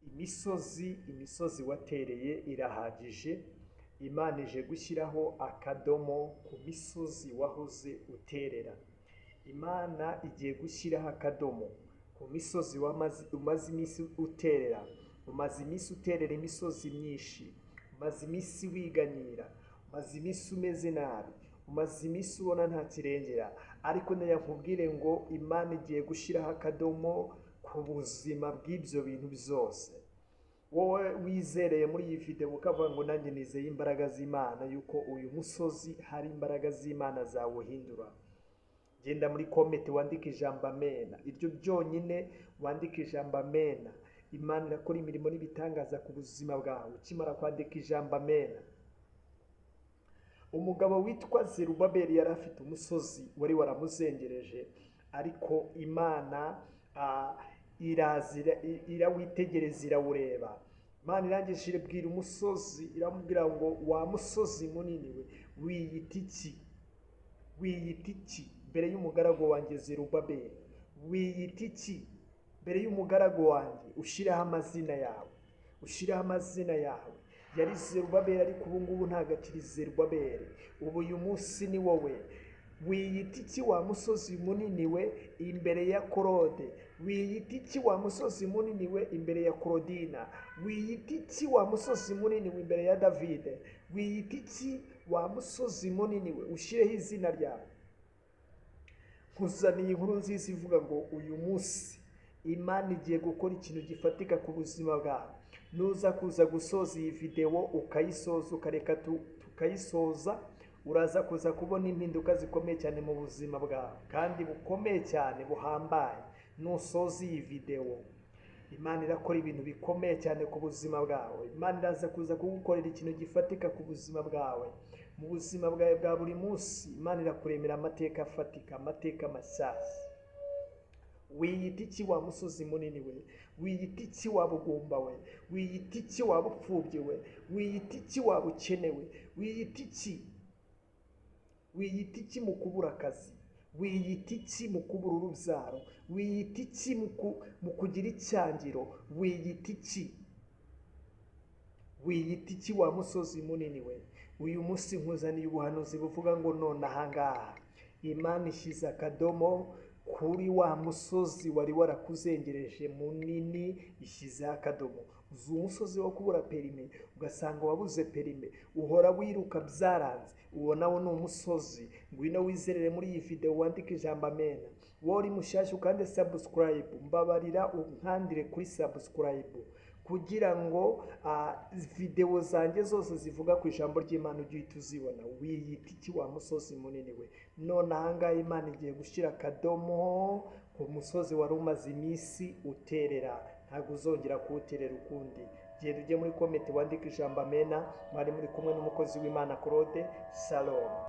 Imisozi, imisozi watereye irahagije. Imana ije gushyiraho akadomo ku misozi wahoze uterera. Imana igiye gushyiraho akadomo ku misozi umaze iminsi uterera. Umaze iminsi uterera imisozi myinshi, umaze iminsi wiganyira, umaze iminsi umeze nabi, umaze iminsi ubona nta kirengera. Ariko nkubwire ngo Imana igiye gushyiraho akadomo ku buzima bw'ibyo bintu byose. Wowe wizereye muri iyi videwo ukavuga ngo nanjye nizeye imbaraga z'Imana, yuko uyu musozi hari imbaraga z'Imana zawuhindura, genda muri comment wandike ijambo "amena". Iryo byonyine, wandike ijambo "amena". Imana irakora imirimo n'ibitangaza ku buzima bwawe ukimara kwandika ijambo "amena". Umugabo witwa Zerubabeli yari afite umusozi wari waramuzengereje, ariko Imana iraza irawitegereza, irawureba. Imana irangije irabwira umusozi, iramubwira ngo: "Wa musozi munini we, wiyita iki? Wiyita iki mbere y'umugaragu wanjye Zerubabeli? Wiyita iki mbere y'umugaragu wanjye? Ushireho amazina yawe, ushireho amazina yawe." Yari Zerubabeli, ariko ubu ngubu ntabwo akiri Zerubabeli. Ubu uyu munsi ni wowe. Wiyita iki wa musozi munini we imbere ya Claude? Wiyita iki wa musozi munini we imbere ya Claudina? Wiyita iki wa musozi munini we imbere ya Davide? Wiyita iki wa musozi munini we? Ushyireho izina ryawe. Nkuzaniye inkuru nziza ivuga ngo uyu munsi Imana igiye gukora ikintu gifatika ku buzima bwawe. Nuza kuza gusoza iyi videwo, ukayisoza, ukareka tukayisoza, uraza kuza kubona impinduka zikomeye cyane mu buzima bwawe, kandi bukomeye cyane buhambaye. Nusoza iyi videwo, Imana irakora ibintu bikomeye cyane ku buzima bwawe. Imana iraza kuza kugukorera ikintu gifatika ku buzima bwawe. Mu buzima bwawe bwa buri munsi, Imana irakuremera amateka afatika, amateka mashyashya. Wiyita iki wa musozi munini we? Wiyita iki wa bugumba we? Wiyita iki wa bupfubyi we? Wiyita iki wa bukene we? Wiyita iki? Wiyita iki mu kubura akazi? Wiyita iki mu kubura urubyaro? Wiyita iki mu kugira icyangiro? Wiyita iki? Wiyita iki wa musozi munini we? Uyu munsi nkuzaniye ubuhanuzi buvuga ngo none ahangaha Imana ishyize akadomo kuri wa musozi wari warakuzengereje munini, ishyizeho akadomo. Uzi umusozi wo kubura perime, ugasanga wabuze perime, uhora wiruka byaranze? Uwo nawo ni umusozi. Ngwino wizerere muri iyi videwo, wandike ijambo "amena". Wowe uri mushyashya, ukande subscribe. Mbabarira unkandire kuri subscribe kugira ngo videwo zanjye zose zivuga ku ijambo ry'Imana ujye uhita uzibona. Wiyita iki wa musozi munini we? None ahangaha Imana igiye gushyira akadomo ku musozi wari umaze iminsi uterera. Ntabwo uzongera kuwuterera ukundi. Genda ujye muri comment wandike ijambo "amena". Mwari muri kumwe n'umukozi w'Imana Claude. Shalom.